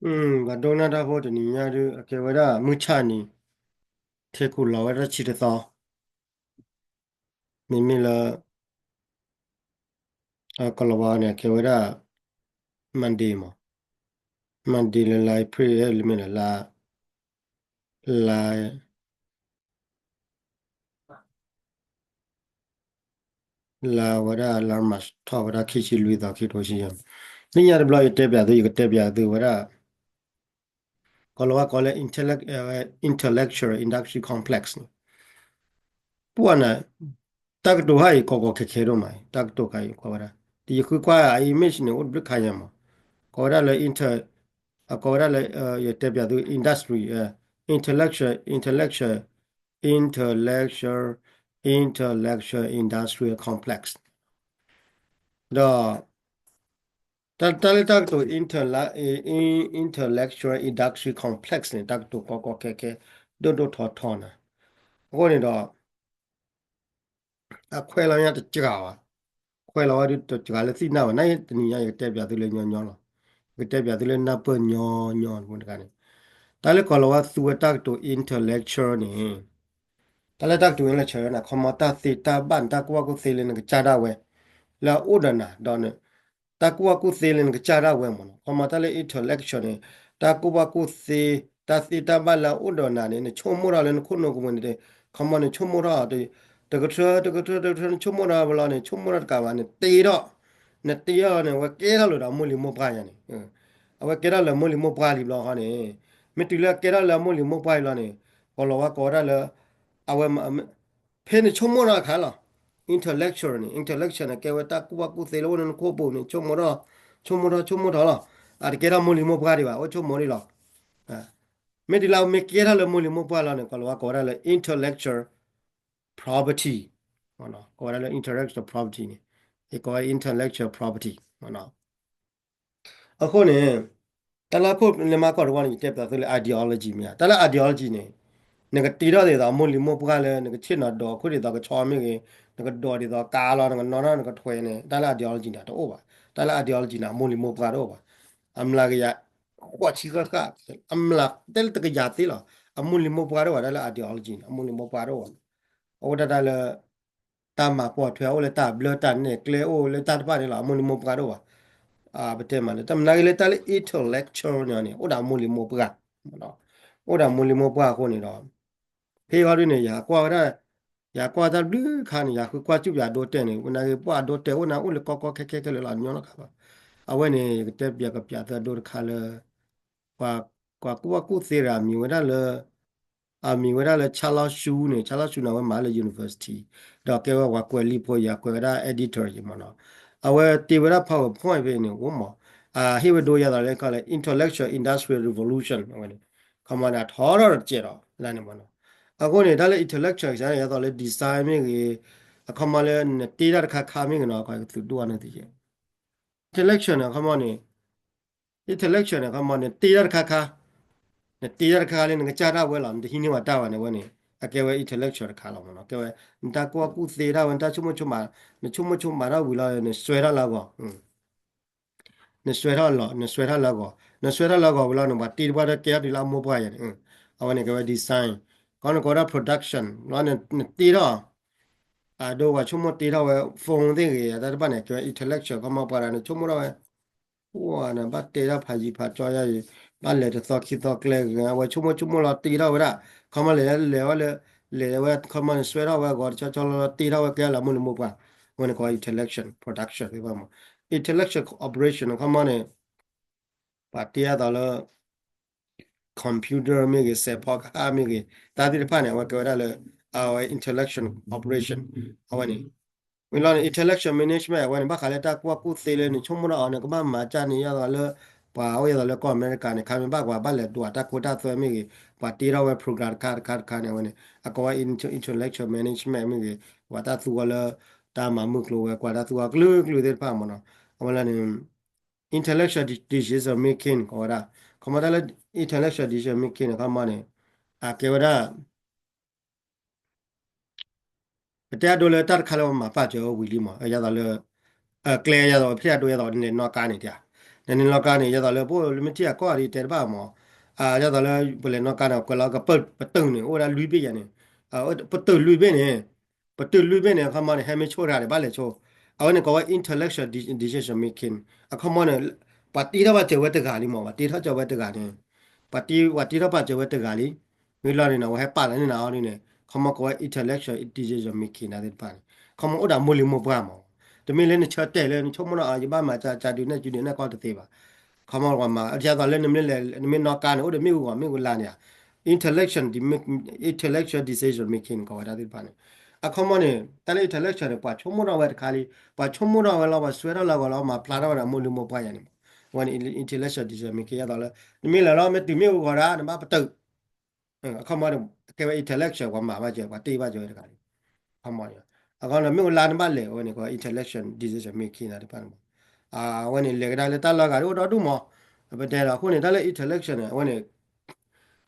ပှၤဒိကနၣ်တၢ်ဖိတနံၤညါဒုး အကဲဝဲဒၣ်မုၢ်ဆၣ်နံၤ ထံကူၣ်လီၤဝဲဒၣ်ဆံတသီ, မ့မ့ၢ်လၢ ကီၢ်လီၤဝါန့ၣ် အကဲဝဲဒၣ် Monday မး, Monday လၢလါ April လၢမ့ၢ်လၢ လါ လါဝဲဒၣ်လါ March ထီၣ်ဝဲဒၣ်ခံဆံလွံၢ်သီ ခံထိဆံယဲၢ်, လၢညါတဘျီယတဲပၠးသု ယကတဲပၠးသုဝဲဒၣ် ကီၢ်လီၤဝါကိးလၢ intellectual industry complex န့ၣ်, ပှၤန့ၣ် တၢ်ကတိၤဟါအံၤကီကီခဲခဲဒိၣ်မး, တၢ်ကတိၤခါအံၤကွၢ်ဝဲဒၣ် တယဃုကွၢ်အ image န့ၣ် အိၣ်တဘျုးခါယဲၢ်မး, ကိးဝဲဒၣ်လၢ inter အကိးဝဲဒၣ်လၢ ယတဲပၠးသု industry intellectual intellectual intellectual intellectual industrial complex ဒီး တၢ်လၢတၢ်ကတိၤ intellectual industry complex န့ၣ် တၢ်ကတိၤကီကီခဲခဲ ဒိၣ်ဒိၣ်ထီထီန့ၣ်, အဃိန့ၣ်ဒီး အခွဲးလီၤညါတစှၤဘၣ်, ခွဲးလီၤဝဲဒုးတစှၤလၢသ့ၣ်ညါဘၣ်, နတနံၤညါ ယကတဲပၠးသုလၢညီညီလီၤ, ယကတဲပၠးသုလၢနၢ်ပၢၢ်ညီညီတခါန့ၣ်, တၢ်လၢကီၢ်လီၤဝါသူဝဲတၢ်ကတိၤ intellectual န့ၣ် တၢ်လၢတၢ်ကတိၤ intellectual န့ၣ် ခီမီတၢ်သ့တၢ်ဘၣ်န့ၣ် တၢ်ကူၣ်ဘၣ်ကူၣ်သ့လၢနကစၢ်ဒၣ်ဝဲ လၢအအိၣ်ဒီးနၤဒီးန့ၣ် တၢ်ကူၣ်ဘၣ်ကူၣ်သ့လၢနကစၢ်ဒၣ်ဝဲမးနီၤ, ခီမီတၢ်လၢ intellectual န့ၣ် တၢ်ကူၣ်ဘၣ်ကူၣ်သ့ တၢ်သ့တၢ်ဘၣ်လၢအအိၣ်ဒီးနၤန့ၣ် နဆိကမိၣ်ထီၣ်လၢနခိၣ်နူာ်ကမူၣ်န့ၣ် ခီမီနဆိကမိၣ်ထီၣ် တကထၢ တကထၢ တကထၢ နဆိကမိၣ်ထီၣ်ဝဲလီၤန့ၣ် ဆိကမိၣ်ထီၣ်တကးဘၣ် နတ့ထီၣ် နတ့ထီၣ်လီၤန့ၣ် အဝဲကဲထီၣ်လၢဒီးအမိၢ်လံၤမိၢ်ပှၢ်ညါန့ၣ်, အဝဲကဲထီၣ်လၢမိၢ်လံၤမိၢ်ပှၢ်လံဘျီဃီန့ၣ်, မ့ၢ်တုၤလၢအကဲထီၣ်လၢအမိၢ်လံၤမိၢ်ပှၢ်လံလီၤန့ၣ် ကီၢ်လီၤဝါကိးဝဲဒၣ်လၢ အဝဲ ဖဲနဆိကမိၣ်ထီၣ်အခါလီၤ, intellectual န့ၣ် intellectual န့ၣ် ကဲဝဲတၢ်ကူၣ်ဘၣ်ကူၣ်သ့လၢအိၣ်လၢနခိၣ်ပူၤန့ၣ် ဆိကမိၣ်ထီၣ် ဆိကမိၣ်ထီၣ် ဆိကမိၣ်ထီၣ်လီၤ, အတကဲထီၣ်မိၢ်လံၤမိၢ်ပှၢ်ဒံးဘၣ် အိၣ်ဆိကမိၣ်ဒံးလီၤ, မ့ၢ်တုၤလၢအမ့ၢ်ကဲထီၣ်လၢမိၢ်လံၤမိၢ်ပှၢ်လီၤန့ၣ် ကီၢ်လီၤဝါကိးဝဲဒၣ်လၢ intellectual property, ကိးဝဲဒၣ်လၢ intellectual property န့ၣ်, ယကိးဝဲ intellectual property အဃိန့ၣ် တၢ်လၢခိၣ်လၢမၤကီၢ်တဝီန့ၣ် ယတဲပျးသုလၢ ideology မ့ၢ်ဧါ, တၢ်လၢ ideology န့ၣ် နကတ့ထီၣ်ဒ်သိးအမိၢ်လံၤမိၢ်ပှၢ်လၢ နကဆ့ၣ်နီၤဒိးခိၣ်ဒ်သိးကဆီမ့ၢ်ဂ့ၤ, နကဒိးဒ်သိးကါလီၤ နကနီၣ်ထီၣ်နကထွဲန့ၣ် တၢ်လၢ ideology န့ၣ် တအိၣ်ဘၣ်, တၢ်လၢ ideology န့ၣ် အမိၢ်လံၤမိၢ်ပှၢ်တအိၣ်ဘၣ်, အမျးကယၤ ဃိးဆံဃၣ်ဃၣ် အမျးတဲလၢတကယၤသ့လီၤ, အမိၢ်လံၤမိၢ်ပှၢ်တအိၣ်ဘၣ် တၢ်လၢ ideology န့ၣ် အမိၢ်လံၤမိၢ်ပှၢ်တအိၣ်ဘၣ်, အအိၣ်ဒၣ်တၢ်လၢ တၢ်မၤပိာ်ထွဲ အိၣ်လၢတၢ်နဲၣ်ကျဲ အိၣ်လၢတၢ်တဖၣ်န့ၣ်လီၤ, အမိၢ်လံၤမိၢ်ပှၢ်တအိၣ်ဘၣ်, ပတဲမးလၢ တၢ်မနုၤဂ့ၤလၢတၢ်လၢ intellectual န့ၣ်န့ၣ် အိၣ်ဒီးအမိၢ်လံၤမိၢ်ပှၢ်, အိၣ်ဒီးအမိၢ်လံၤမိၢ်ပှၢ်အဃိန့ၣ်ဒီး ဖဲအံၤဒုန့ၣ် ယကွၢ်ဝဲဒၣ် ယကွၢ်တၢ်တဘျုးခါန့ၣ် ယဃုကွၢ်စူၣ်ပၠးအဒိတဲာ်န့ၣ် မနုၤဂ့ၤ ပှၤအဒိတဲာ်အိၣ်နၤအိၣ်လၢကီကီခဲခဲခဲလၢာ်လီၤ ညီလီၤခါဘၣ်, အဝဲန့ၣ် ယကတဲပၠးကပၠးသုအဒိတခါလၢ ပှၤ ပှၤကူၣ်ဘၣ်ကူၣ်သ့တဂၤ အမံၤဝဲဒၣ်လၢ အမံၤဝဲဒၣ်လၢ Charles Hsu န့ၣ် Charles Hsu န့ၣ် အဝဲမၤလၢ university ဒီးကဲဝဲပှၤကွဲးလံာ်ဖိ ယကွဲးဝဲဒၣ် editor ယမ့ၢ်နီၤ, အဝဲတ့ဝဲဒၣ် PowerPoint ဖဲန့ၣ် အိၣ်မး, အဟ့ၣ်ဝဲဒိယၤသးလၢကီၢ်လၢ intellectual industrial revolution အဝဲန့ၣ် ခီမီန့ၣ် အထီထီၣ်တစဲးဒီးလၢန့ၣ်မ့ၢ်နီၤ, အဃိန့ၣ် တၢ်လၢ intellectual ကစၢ်န့ၣ် ယၤသးလၢ design မ့ၢ်ဂ့ၤ, အခီမီလၢနတ့တၢ်တခါခါမ့ၢ်ဂ့ၤနီၤ ကသူးဒိၣ်အါန့ၣ်သ့ intellectual န့ၣ် အခီမီန့ၣ် intellectual န့ၣ် အခီမီ နတ့တၢ်တခါခါ, နတ့တၢ်တခါခါလၢနကစၢ်ဒၣ်ဝဲလီၤ, နတဟံးန့ၢ်ဝဲတၢ်ဘၣ်န့ၣ် အဝဲန့ၣ် အကဲဝဲ intellectual တခါလီၤမ့ၢ်နီၤ, ကဲဝဲ နတၢ်ကူၣ်ဘၣ်ကူၣ်သ့ဒၣ်ဝဲ နတၢ်ဆိကမိၣ်ဆိကမး, နဆိကမိၣ်ဆိကမးထီၣ်ဝံၤလီၤ နစွဲထီၣ်လၢအဂီၢ်, နစွဲထီၣ်လီၤ နစွဲထီၣ်လၢအဂီၢ်, နစွဲထီၣ်လၢအဂီၢ်ဝံၤလီၤန့ၣ် ပှၤတ့တပှၢ်တၢ်ကဲထီၣ်တုၤလၢအမိၢ်ပှၢ်ယၤန့ၣ်, အဝဲန့ၣ်ကဲဝဲ design, ခီန့ၣ်ကိးဝဲဒၣ် production လီၤ နတ့ထီၣ် အဒိပှၤဆိကမိၣ်တ့ထီၣ်ဝဲ phone သ့ၣ်ဂ့ၤ တၢ်တဖၣ်န့ၣ် ကဲဝဲ intellectual ခီမီပှၤဒီး နဆိကမိၣ်ထီၣ်ဝဲ အိၣ်နဘၣ်တဲတၢ်ဖးယံၤဖးကၠီယါယံၤ ဘၣ်လဲၤတသီခံသီကျဲဂ့ၤ အဝဲဆိကမိၣ်ဆိကမိၣ်လီၤတ့ထီၣ်ဝဲဒၣ် ခီမီလဲၤလဲၤဝဲလၢ လဲၤဝဲခီမီန့ၣ် စွဲထီၣ်ဝဲအဂီၢ် တဆီဆီလီၤလီၤတ့ထီၣ်ဝဲကဲလၢအမိၢ်လံၤမိၢ်ပှၢ် အဝဲန့ၣ်ကိး intellectual production သ့ၣ်တဖၣ်မး intellectual operation ခီမီန့ၣ် ပှၤတ့အသးလၢ computer မ့ၢ်ဂ့ၤ စဲးဖီကဟၣ်မ့ၢ်ဂ့ၤ တၢ်သ့ၣ်တဖၣ်န့ၣ် အဝဲကဲဝဲဒၣ်လၢ အဝဲ intellectual operation အဝဲန့ၣ် ဝံၤလီၤန့ၣ် intellectual management အဝဲန့ၣ် ဘၣ်ဃးလၢတၢ်ကူၣ်ဘၣ်ကူၣ်သ့လၢနဆိကမိၣ်ထီၣ်အီၤ နကဘၣ်မၤကၢ်န့ၣ် ယၤသးလၢ ပှၤအိၣ်ယၤသးလၢကီၢ်အမဲရကၤန့ၣ် ခါမ့ၢ်ဘၣ်ကွၢ် ဘၣ်လဲၤဒွးတၢ်ခိတၢ်သွဲမ့ၢ်ဂ့ၤ ပှၤတ့ထီၣ်ဝဲ program တခါတခါတခါန့ၣ် အဝဲန့ၣ် အကိးဝဲ intellectual management မ့ၢ်ဂ့ၤ ပှၤတၢ်သူအီၤလၢ တၢ်မၤမုၢ်ကျိၤဝဲၤကွာ်တၢ်သူအီၤကလုာ်ကလုာ်သ့ၣ်တဖၣ်မ့ၢ်နီၤ အဝဲလၢန့ၣ် intellectual decision making ကိးဝဲဒၣ် ခီမီတၢ်လၢ intellectual decision making န့ၣ် ခီမီန့ၣ် အကဲဝဲဒၣ် ပတဲအဒိလၢတၢ်တခါလၢပမၤပာ်စၢၤဝံၤလံမး ယၤသးလၢ ကျဲယၤသးဖျဲၣ်အဒိယၤသးန့ၣ် နီၢ်ကါန့ၣ်တၢ် နနီၣ်ကါန့ၣ် ယသိးလၢ ပအိၣ်လၢမ့ၢ်ထံၣ်အကီၢ်ဒ်တဲတဘၣ်မး, ယသိးလၢပလဲၤနီၣ်ကါန့ၣ် ကွဲးလီၤကပတုာ်န့ၣ် အိၣ်ဝဲဒၣ်လွံၢ်ဘ့ၣ်ယၤန့ၣ်, ပတုာ်လွံၢ်ဘ့ၣ်န့ၣ်, ပတုာ်လွံၢ်ဘ့ၣ်န့ၣ် အခီမီန့ၣ် ဟဲမ့ၢ်ဆိၣ်တဂၤန့ၣ် ဘၣ်လဲၤဆိ, အဝဲန့ၣ်ကိးဝဲ intellectual de- decision making အခီမီန့ၣ်, ပှၤတ့ထီၣ်ဘၣ်စၢၤဝဲတဂၤလံမး, ပှၤတ့ထီၣ်စၢၤဝဲတဂၤန့ၣ်, ပှၤတ့ ပှၤတ့ထီၣ်ပာ်စၢၤဝဲတဂၤလံ, မ့ၢ်လီၤန့ၣ်နီၤ အဝဲဟဲပာ်လီၤန့ၢ်နၤအီၤဒ်န့ၣ် အခီမီကိးဝဲ intellectual decision making ဒ်သ့ၣ်တဖၣ်န့ၣ်, အခီမီအိၣ်ဒီးမိၢ်လံၤမိၢ်ပှၢ်မး, တမ့ၢ်လၢနဆၢတဲာ်လၢနဆိကမိၣ်ဒီး ယဘၣ်မၤကၢကၢဒုးနဲၣ်စုဒုးနဲၣ် ကီၢ်တသ့ဘၣ်, အခီမီပှၤမၤ ဒ်သိးလၢနမ့ၢ်လဲၤ နမ့ၢ်နီၣ်ကါန့ၣ် အိၣ်ဒီးမ့ၣ်အူဂီၤမ့ၣ်အူလါန့ၣ်ဧါ, intellectual intellectual decision making ကိးဝဲဒၣ်သ့ၣ်တဖၣ်န့ၣ်, အခီမီန့ၣ် တၢ်လၢ intellectual န့ၣ် ပှၤဆိကမိၣ်ထီၣ်ဝဲတခါလံ, ပှၤဆိကမိၣ်ထီၣ်ဝဲလီၤ ပှၤစွဲထီၣ်လၢအဂီၢ်လီၤ မၤဖျါထီၣ်ဝဲဒၣ်မိၢ်လံၤမိၢ်ပှၢ်ယၤန့ၣ်မး, အဝဲန့ၣ် intellectual decision making ယသိးလၢ နမ့ၢ်လဲၤလီၤ မ့ၢ်တုၤမ့ၣ်အူဂီၤဒၣ် နဘၣ်ပတုာ် အခီမီန့ၣ် ကဲဝဲ intellectual ပှၤမၤဘၣ်စၢၤ ပှၤတ့ဘၣ်စၢၤဝဲတဂၤလံ, အခီမီန့ၣ်, အဂီၢ်ဒီးမ့ၣ်အူလါနဘၣ်လဲၤ အဝဲန့ၣ် ကိးဝဲ intellectual decision making သ့ၣ်တဖၣ်န့ၣ်မး, အဝဲန့ၣ်လဲၤကဒါလၢတၢ်လီၢ်ဂၤဒ်အိၣ်ဒီဒူၣ်မး, ပတဲဒီးအဃိန့ၣ် တၢ်လၢ intellectual န့ၣ် အဝဲန့ၣ်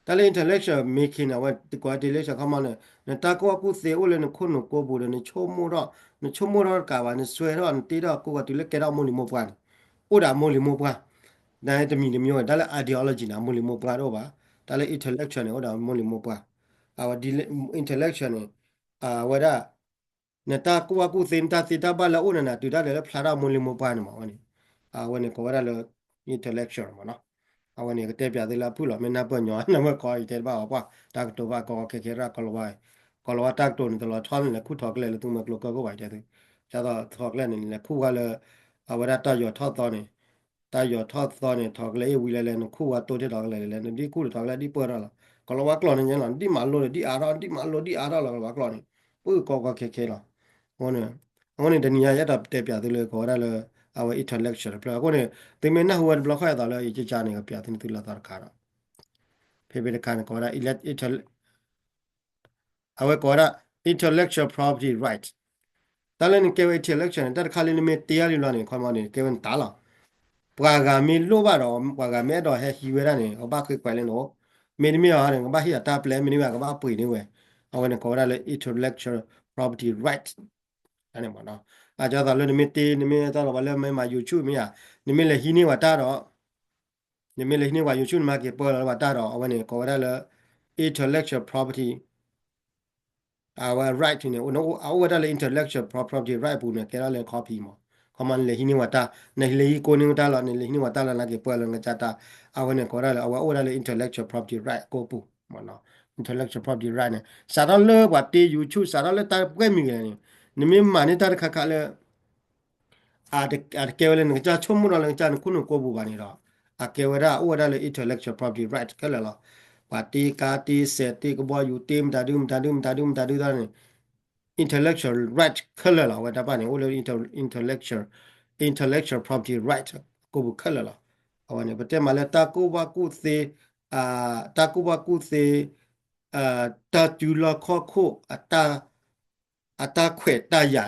တၢ်လၢ intellectual making န့ၣ် အဝဲကိးဝဲ intellectual အခီမီန့ၣ် နတၢ်ကူၣ်ဘၣ်ကူၣ်သ့အိၣ်လၢနခိၣ်နူာ်ကိးပူၤဒီး နဆိကမိၣ်ထီၣ် နဆိကမိၣ်ထီၣ်တကးဘၣ် နစွဲထီၣ် နတ့ထီၣ်ကိးဂၤတုၤလၢကဲထီၣ်မိၢ်လံၤမိၢ်ပှၢ်န့ၣ်, အိၣ်ဒီးမိၢ်လံၤမိၢ်ပှၢ်, တၢ်တမံၤတမံၤဝဲ တၢ်လၢ ideology န့ၣ် အမိၢ်လံၤမိၢ်ပှၢ်တအိၣ်ဘၣ်, တၢ်လၢ intellectual န့ၣ် အိၣ်ဒီးမိၢ်လံၤမိၢ်ပှၢ်, အဝဲ intellectual န့ၣ် အဝဲဒၣ် နတၢ်ကူၣ်ဘၣ်ကူၣ်သ့ နတၢ်သ့တၢ်ဘၣ်လၢအအိၣ်နၤနၤ တုၤတၢ်လဲၤလၢဖျါထီၣ်မိၢ်လံၤမိၢ်ပှၢ်န့ၣ်မး အဝဲန့ၣ်, အဝဲန့ၣ်ကိးဝဲဒၣ်လၢ intellectual မးနီၤ, အဝဲန့ၣ်ကတဲပၠးသုလၢအဖုၣ်လီၤ မ့ၢ်နၢ်ပၢၢ်ညီ နၢ်ပၢၢ်ကီအံၤတဲတဘၣ်အီၤပှၢ် တၢ်ကတိၤဘၣ်ကီကီခဲခဲရၣ် ကီၤလၤဝါ, ကီၤလၤဝါတၢ်ကတိၤန့ၣ် တလီၤဆီန့ၣ် လဲၤခူၣ်ထီၣ်ကလဲာ်လၢသူမွဲကျိၤကၢၢ်ကိးဘၣ်အံၤတဲသု, ဒ်သိးထီၣ်ကလဲာ်န့ၣ် လဲၤခူၣ်ဝဲလၢ အဝဲဒၣ်တၢ်ယီၤထီၣ်သီန့ၣ်, တၢ်ယီၤထီၣ်သီန့ၣ် ထီၣ်ကလဲာ်အ့ၣ်ဝံၤလဲၤလဲၤ နခူၣ်ဝဲတိၢ်ထဲထီၣ်ကလဲာ်လဲၤလဲၤ နဒ်ခူၣ်လၢထီၣ်ကလဲာ်ဒ်ပၢၢ်ထီၣ်လီၤ, ကီၤလၤဝါကျိာ်န့ၣ်ညါလီၤ ဒ်မၤလိန့ၣ် ဒ်အါထီၣ် ဒ်မၤလိဒ်အါထီၣ်လီၤ ကီၤလၤဝါကျိာ်န့ၣ်, ပၢၢ်ကီကီခဲခဲလီၤ, အဃိန့ၣ် အဃိန့ၣ် တနံၤညါယအဲၣ်ဒိးတဲပၠးသုလၢကိးဝဲဒၣ်လၢ အဝဲ intellectual တဖျၢၣ် အဃိန့ၣ် သုမ့ၢ်နၢ်ဟူဝဲတဘျီဃီအသိးလၢ ယကကါန့ၣ် ကပၠးသုန့ၣ်သုလီၤသီတခါဒီး ဖဲဖဲတခါန့ၣ် ကိးဝဲဒၣ် အဝဲကိးဝဲဒၣ် intellectual property right တၢ်လၢနကဲဝဲ intellectual န့ၣ် တၢ်တခါလၢနမ့ၢ်တ့အါလံလီၤန့ၣ် ခီမီန့ၣ် ကဲဝဲနတၢ်လီၤ, ပှၤဂၤမ့ၢ်လိၣ်ဘၣ်ဒီး ပှၤဂၤမ့ၢ်အဲၣ်ဒိးဟဲဟံးဝဲဒၣ်န့ၣ် အဘၣ်ဃ့ကွဲးလၢနအိၣ်, မ့တမ့ၢ်ဘၣ်န့ၣ် ကဘၣ်ဟ့ၣ်အတၢ်ပျဲ မ့တမ့ၢ်ဘၣ်ကဘၣ်ပှ့ၤန့ၢ်ဝဲ, အဝဲန့ၣ်ကိးဝဲဒၣ်လၢ intellectual property right န့ၣ်မးနီၤ, အကၠီသးလၢနမ့ၢ်တ့ နမ့ၢ်တၢ်လီၤပှၤလၢမ့ၢ်မၤ YouTube မ့ၢ်ဧါ, နမ့ၢ်လဲၤဟံးန့ၢ်ဝဲတၢ်ဒီး နမ့ၢ်လဲၤဟံးန့ၢ်ပှၤ YouTube နမၤက့ၤပၢလီၤလၢပှၤတၢ်ဒီး အဝဲန့ၣ်ကိးဝဲဒၣ်လၢ intellectual property, အဝဲ right န့ၣ် အအိၣ်ဝဲဒၣ်လၢ intellectual property right အပူၤန့ၣ် ကဲထီၣ်လၢ copy မး, ခီမီနလဲၤဟံးန့ၢ်ပှၤတၢ် နလဲၤဟံးကိးန့ၢ်တၢ်လီၤ နလဲၤဟံးန့ၢ်ပှၤတၢ်လီၤ နက့ၤပၢလီၤနကစၢ်တၢ်, အဝဲန့ၣ်ကိးဝဲဒၣ်လၢ အဝဲအိၣ်ဝဲဒၣ်လၢ intellectual property right အကိာ်ပူၤမးနီၤ, intellectual property right န့ၣ် စးထီၣ်လၢပှၤတ့ YouTube စးထီၣ်လၢတၢ်ပှဲၤမံၤဂ့ၤန့ၣ် နမ့ၢ်မၤန့ၢ်တၢ်တခါခါလၢ အတကဲဝဲလၢနကစၢ်ဆိကမိၣ်ဒီးလၢနကစၢ်နခိၣ်နူာ်ကိာ်ပူၤဘၣ်န့ၣ်ဒီး အကဲဝဲဒၣ်အိၣ်ဝဲဒၣ်လၢ intellectual property right ခဲလၢာ်လီၤ. ပှၤတ့ကါတ့စဲးတ့ကဘီယူၤတ့မတၤဒုမတၤဒုမတၤဒုမတၤဒုသ့ၣ်န့ၣ် intellectual right ခဲလၢာ်လီၤ. အဝဲတၢ်ပၢ်န့ၣ် အိၣ်လၢ intellectual intellectual property right အကိာ်ပူၤခဲလၢာ်လီၤ. အဝဲန့ၣ် ပတဲမးလၢတၢ်ကူၣ်ဘၣ်ကူၣ်သ့ တၢ်ကူၣ်ဘၣ်ကူၣ်သ့ တၢ်စုလီၢ်ခီၣ်ခိၣ် အတၢ်ခွဲးတၢ်ယာ်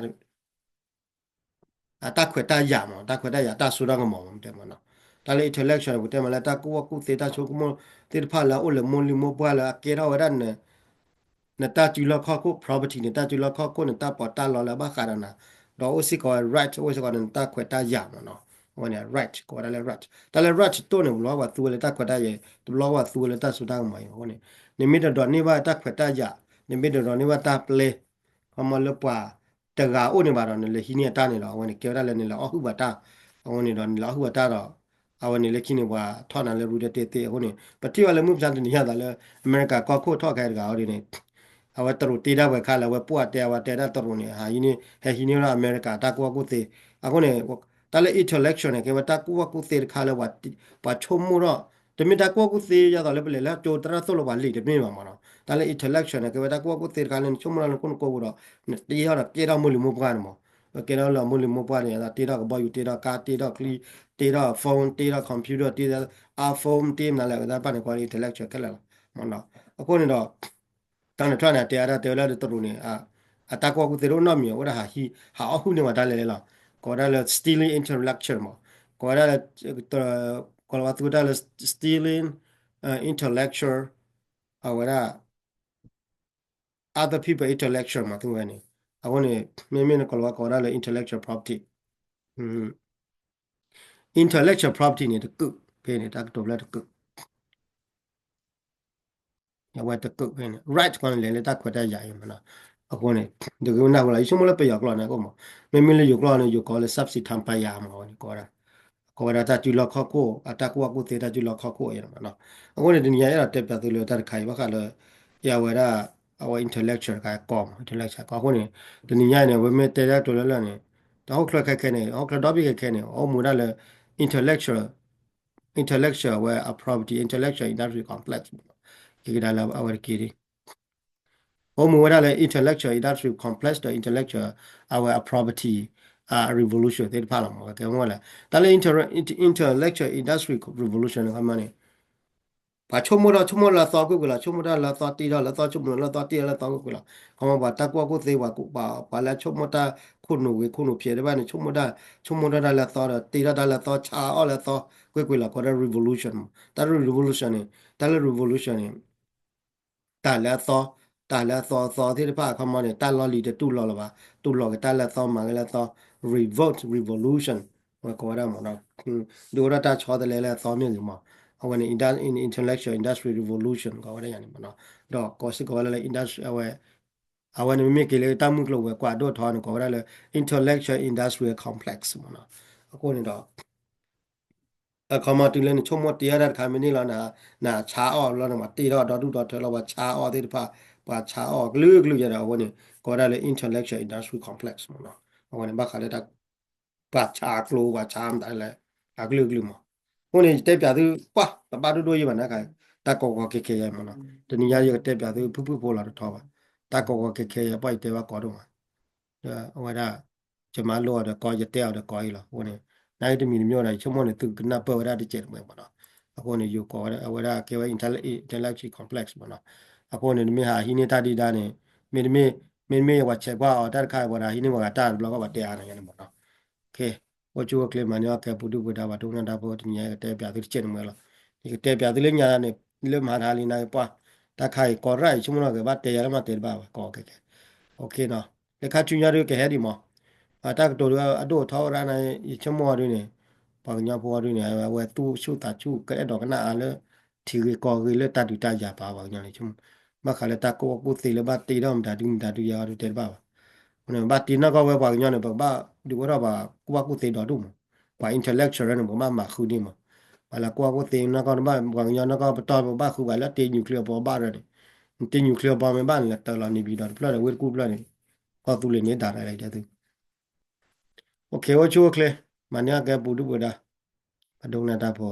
အတၢ်ခွဲးတၢ်ယာ်မး တၢ်ခွဲးတၢ်ယာ် တၢ်စိတၢ်ကမီၤမး တဲမးနီၤ. တၢ်လၢ intellectual န့ၣ် ပတဲမးလၢတၢ်ကူၣ်ဘၣ်ကူၣ်သ့ တၢ်ဆိကမိၣ်သ့ၣ်တဖၣ်လၢအအိၣ်လၢမိၢ်လံၢ်မိၢ်ပှၢ်လၢအကဲထီၣ်ဝဲဒၣ် နတၢ်စုလီၢ်ခီၣ်ခိၣ် property န့ၣ် တၢ်စုလီၢ်ခီၣ်ခိၣ်န့ၣ် တၢ်ပီးတၢ်လီလၢအဘၣ်ဃးဒီးနၤ ဒီးအိၣ်စ့ၢ်ကီးဝဲ right အိၣ်စ့ၢ်ကီးနတၢ်ခွဲးတၢ်ယာ်မးနီၤ. အဝဲန့ၣ် right ကိးဝဲဒၣ်လၢ right တၢ်လၢ right တတိၢ်န့ၣ် တဘျီဘၣ်သူဝဲလၢတၢ်ခွဲးတၢ်ယာ် တဘျီဘၣ်သူဝဲလၢတၢ်စိတၢ်ကမီၤအံၤ အဃိန့ၣ် နမ့ၢ်တဒိးန့ၢ်ဘၣ်တၢ်ခွဲးတၢ်ယာ် နမ့ၢ်တဒိးန့ၢ်ဘၣ်တၢ်ပျဲ ခီမီလၢပှၤတဂၤအိၣ်န့ၣ်ဘၣ်ဒီး နလဲၤဟံးန့ၢ်အတၢ်န့ၣ်ဒီး အဝဲန့ၣ်ကဲဝဲဒၣ်လၢနလဲၤအီၣ်ဟုၣ်ပှၤတၢ် အဝဲန့ၣ်ဒီးနလဲၤအီၣ်ဟုၣ်ပှၤတၢ်ဒီး အဝဲန့ၣ်လၢခံန့ၣ်ပှၤထီၣ်နၤလၢရူတၢ်တ့သ့အဃိန့ၣ် ပထံၣ်ဘၣ်လၢမုၢ်မဆါတနံၤအသးလၢ အမဲရကၤကီၢ်ခိၣ်ထီၣ်ခဲတဂၤအီၤဒ်န့ၣ် အဝဲတရူးတ့ဒၣ်ဝဲခါလၢအဝဲပှၢ်တဲအဝဲတဲဒၣ်တရူးန့ၣ် ဟးဟံးန့ၢ် ဟဲဟံးန့ၢ်ဝဲဒၣ်အမဲရကၤတၢ်ကူၣ်ဘၣ်ကူၣ်သ့ အဃိန့ၣ် တၢ်လၢ intellectual န့ၣ် ကဲဝဲတၢ်ကူၣ်ဘၣ်ကူၣ်သ့တခါလၢ ပှၤဆိကမိၣ်ထီၣ် တမ့ၢ်တၢ်ကူၣ်ဘၣ်ကူၣ်သ့ ယသိးလၢပလဲၤလၢကၠိသရၣ်သိၣ်လိပှၤလံာ်တမ့ၢ်ဘၣ်မးနီၤ. တၢ်လၢ intellectual န့ၣ် ကဲဝဲတၢ်ကူၣ်ဘၣ်ကူၣ်သ့တခါလၢနဆိကမိၣ်ထီၣ်လၢနခိၣ်နူာ်ကိာ်ပူၤဒီး နတ့ထီၣ်ဒီးကဲထီၣ်မိၢ်လံၢ်မိၢ်ပှၢ်န့ၣ်မး ကဲထီၣ်လၢမိၢ်လံၢ်မိၢ်ပှၢ်န့ၣ် တ့ထီၣ်ကဘီယူၤ တ့ထီၣ်ကါ တ့ထီၣ်ချံ တ့ထီၣ် phone တ့ထီၣ် computer တ့ထီၣ် iPhone တ့မနုၤလဲၣ် တၢ်တဖၣ်န့ၣ် ကိးလၢ intellectual ခဲလၢာ်လီၤ. အဃိန့ၣ်ဒီး Donald Trump န့ၣ် တဲဝဲဒၣ် တဲဝဲလၢတရူးန့ၣ် အတၢ်ကူၣ်ဘၣ်ကူၣ်သ့တအိၣ်နီတမံၤ အဝဲဒၣ်ဟးဟံး ဟးအီၣ်ဟုၣ်န့ၢ်ဝဲတၢ်လဲၣ်လဲၣ်လီၤ. ကိးဝဲဒၣ်လၢ stealing intellectual မး ကိးဝဲဒၣ်လၢ ကိးလီၤဝဲသူဝဲတၢ်လၢ stealing intellectual အဝဲဒၣ် other people intellectual မး သူဝဲန့ၣ် အဃိန့ၣ် မ့မ့ၢ်နကိးလီၤဝဲကိးဝဲဒၣ်လၢ intellectual property intellectual property န့ၣ် တကုာ်ဖဲန့ၣ် တၢ်ကတိၤဖျၢၣ်တကုာ် အဝဲတကုာ်ဖဲန့ၣ် right ကီးန့ၣ် လဲၤလၢတၢ်ခွဲးတၢ်ယာ်အံၤမ့ၢ်နီၤ. အဃိန့ၣ် တဂ့ၤနၢ်ဟူလီၤ ယဆိကမိၣ်လၢပယီၤကျိာ်န့ၣ်ကအိၣ်မး, မ့မ့ၢ်လၢယိၤကျိာ်န့ၣ် ယိၤကိးလၢ subsidy မ့ၢ်ဝဲန့ၣ် ကိးဝဲဒၣ် ကိးဝဲဒၣ်တၢ်စုလီၢ်ခီၣ်ခိၣ် အတၢ်ကူၣ်ဘၣ်ကူၣ်သ့တၢ်စုလီၢ်ခီၣ်ခိၣ်အံၤမ့ၢ်နီၤ. အဃိန့ၣ် တနံၤညါအဲၣ်ဒိးတဲပၠးသုလၢတၢ်တခါအံၤ ဘၣ်ဃးလၢ အဝဲဒၣ် အဝဲ intellectual တခါကီမး intellectual ကီ အဃိန့ၣ် တနံၤညါအံၤန့ၣ် အဝဲမ့ၢ်တဲတၢ်ကတိၤလၢလၢ်န့ၣ် တၢ်ဟီၣ်ချၢခဲခဲန့ၣ် ဟီၣ်ချၢဒီဘ့ၣ်ခဲခဲန့ၣ် အိၣ်မူဝဲဒၣ်လၢ intellectual intellectual အဝဲအ property intellectual industry complex မ့ၢ်နီၤ. က့ၤကဒါလၢအဝဲတက့ၢ်ဒ် အိၣ်မူဝဲဒၣ်လၢ intellectual industry complex ဒီး intellectual အဝဲအ property အ revolution သ့ၣ်တဖၣ်လီၤမး ကဲမ့ၢ်လဲၣ် တၢ်လၢ intellectual industry revolution န့ၣ် ခီမီန့ၣ် ပှၤဆိကမိၣ်ထီၣ်ဆိကမိၣ်လၢအသီကွ့ၢ်ကွ့ၢ်လီၤ ဆိကမိၣ်တၢ်လၢအသီတ့ထီၣ်လၢအသီ ဆိကမိၣ်လၢအသီတ့ထီၣ်လၢအသီကွ့ၢ်ကွ့ၢ်လီၤ. ခီမီပှၤတၢ်ကူၣ်ဘၣ်ကူၣ်သ့ ပှၤ ပှၤလၢအဆိကမိၣ်တၢ်ခိၣ်နူာ်ဂ့ၤခိၣ်နူာ်ဖျဲးတဖၣ်န့ၣ် ဆိကမိၣ်တၢ် ဆိကမိၣ်ထီၣ်တၢ်လၢအသီဒီး တ့ထီၣ်တၢ်လၢအသီ ဆါအီၣ်လၢအသီကွ့ၢ်ကွ့ၢ်လီၤ ကိးဝဲဒၣ် revolution မး တၢ်လၢ revolution န့ၣ် တၢ်လၢ revolution န့ၣ် တၢ်လၢအသီ တၢ်လၢအသီအသီသ့ၣ်တဖၣ် အခီမီန့ၣ် တၢ်လီၢ်လံၤတတူၢ်လိာ်လၢၤဘၣ် တူၢ်လိာ်က့ၤတၢ်လၢအသီ မၤက့ၤလၢအသီ revolt revolution ဝဲကိးဝဲဒၣ်မးနီၤ ဒုးအိၣ်ထီၣ်တၢ်ဆီတလဲလၢအသီမ့ၢ်ဂ့ၤမး အဝဲန့ၣ် intellectual industry revolution ကိးဝဲဒၣ်ယၤန့ၣ်မးနီၤ ဒီးကိးစ့ၢ်ကီးဝဲဒၣ်လၢ industry အဝဲ အဝဲန့ၣ်မ့မ့ၢ်က့ၤလၢတၢ်မုၢ်ကျိၤဝဲၤကွာ်ဒိၣ်ထီန့ၣ် ကိးဝဲဒၣ်လၢ intellectual industrial complex မးနီၤ အဃိန့ၣ်ဒီး အခီမီတုၤလၢနဆိကမိၣ်တ့ထီၣ်တၢ်တခါမ့ၢ်န့ၣ်လီၤ နဆါအီၣ်လီၤ နမၤတ့ထီၣ်ဒီဒူၣ်ဒီထၢလီၤ ပှၤဆါအီၣ်သ့ၣ်တဖၣ် ပှၤဆါအီၣ်ကလုာ်ကလုာ်ယၤဒီး အဝဲန့ၣ် ကိးဝဲဒၣ်လၢ intellectual industry complex မးနီၤ အဝဲန့ၣ်ဘၣ်ဃးလၢတၢ် ပှၤဆါကျိ ပှၤဆါမတၤလဲၣ် အကလုာ်ကလုာ်မး အဃိန့ၣ် ယတဲပၠးသု ပှၢ် တဘၣ်ဒိၣ်ဒိၣ်ယံၤဘၣ်နၤခါ တၢ်ကီကီခဲခဲယဲမးနီၤ တနံၤညါယကတဲပၠးသု ဖုၣ်ဖုၣ်ဖိလီၤတထီဘၣ် တၢ်ကီကီခဲခဲယဲ ပှၢ်ယတဲဘၣ်ကီဒိၣ်မး ဒီးအဝဲဒၣ် ယမၤလိအီၤဒီးကီ ယတဲအီၤဒီးကီအံၤလီၤ အဃိန့ၣ် နာ်က့တမံၤတမံၤဒီး ယဆိကမိၣ်န့ၣ် သုကနၢ်ပၢၢ်ဝဲဒၣ်တစဲးတမှဲၤမးနီၤ အဃိန့ၣ် ယိၤကိးဝဲဒၣ် အဝဲဒၣ်ကဲဝဲ intellectual complex မးနီၤ အဃိန့ၣ် နမ့ၢ်ဟးဟံးန့ၢ်တၢ်ဒံးဒါန့ၣ် မ့တမ့ၢ် မ့တမ့ၢ် ပှၤဆဲးကွၢ်အီၤတၢ်တခါ ပှၤဒီးဟံးန့ၢ်ပှၤဂၤတၢ်တဘျီဃီ ပှၤတဲအါန့ၣ်ညါန့ၣ်မးနီၤ အိၣ်ဆူၣ်အိၣ်ချ့ မၤန့ၢ်အီၣ်ကဲပူၤဒုၣ်ပူၤဒါ ပှၤဒိကနၣ်တၢ်ဖိ တနံၤညါကတဲပၠးသုတစဲးတမှဲၤလီၤ ယကတဲပၠးသုလၢညါန့ၣ် လၢမၤတဟါလံနၤပှၢ် တၢ်ခါအံၤကီရၣ် ယဆိကမိၣ်လီၤကဘၣ်တဲယၤလၢမၤတဲတဘၣ်ဘၣ် ကီကဲကဲ လၢခါဆူညါဒုးကဟဲဒံးမး အတၢ်ကတိၤဒုးအဒိၣ်အထီဝဲဒၣ်န့ၣ် ယဆိကမိၣ်အီၤဒုးန့ၣ် ပှၤကညီဖိအီၤဒုးန့ၣ် အဝဲသူၣ်ဆူၣ်သးဆူၣ် ကအဲၣ်ဒိးကနၣ်အါလၢ ထံဂ့ၢ်ကီၢ်ဂ့ၢ်လၢတၢ်ဒုးတၢ်ယၤပာ်ပှၤကညီန့ၣ် ဘၣ်ဃးလၢတၢ်ကူၣ်ဘၣ်ကူၣ်သ့လၢဘၣ်တ့ထီၣ်မတၤဒုမတၤဒုယၤအီၤဒုးတဲတဘၣ်ဘၣ် ဘၣ်တ့နီၢ်ကီၢ်ဝဲပှၤကညီန့ၣ် ပကဘၣ်ဒုးအိၣ်ထီၣ်ပှၤကူၣ်ဘၣ်ကူၣ်သ့ဒီဒူၣ်မး ပှၤ intellectual န့ၣ် ပကဘၣ်မၤဃုန့ၢ်မး ပှၤလၢကူၣ်ဘၣ်ကူၣ်သ့နီၢ်ကီၢ် ပှၤကညီနီၢ်ကီၢ်ပတီၢ် ပကဘၣ်ဃုပှၤလၢတ့ nuclear bomb ဘၣ်ရၢန့ၣ် နတ့ nuclear bomb မ့ၢ်ဘၣ်န့ၣ် လဲၤတၢ်လီၤန့ၣ် ဘံဒီးတဖျၢၣ်ဒီး ဝ့ၢ်တကူၣ်တဖျၢၣ်န့ၣ် ကီၢ်သူလ့ၤန့ၣ်ဒၣ်ရၢလၢတဲသု အိၣ်ဆူၣ်အိၣ်ချ့ မၤန့ၢ်အီၣ်ကဲပူၤဒုၣ်ပူၤဒါ ပှၤဒိကနၣ်တၢ်ဖိ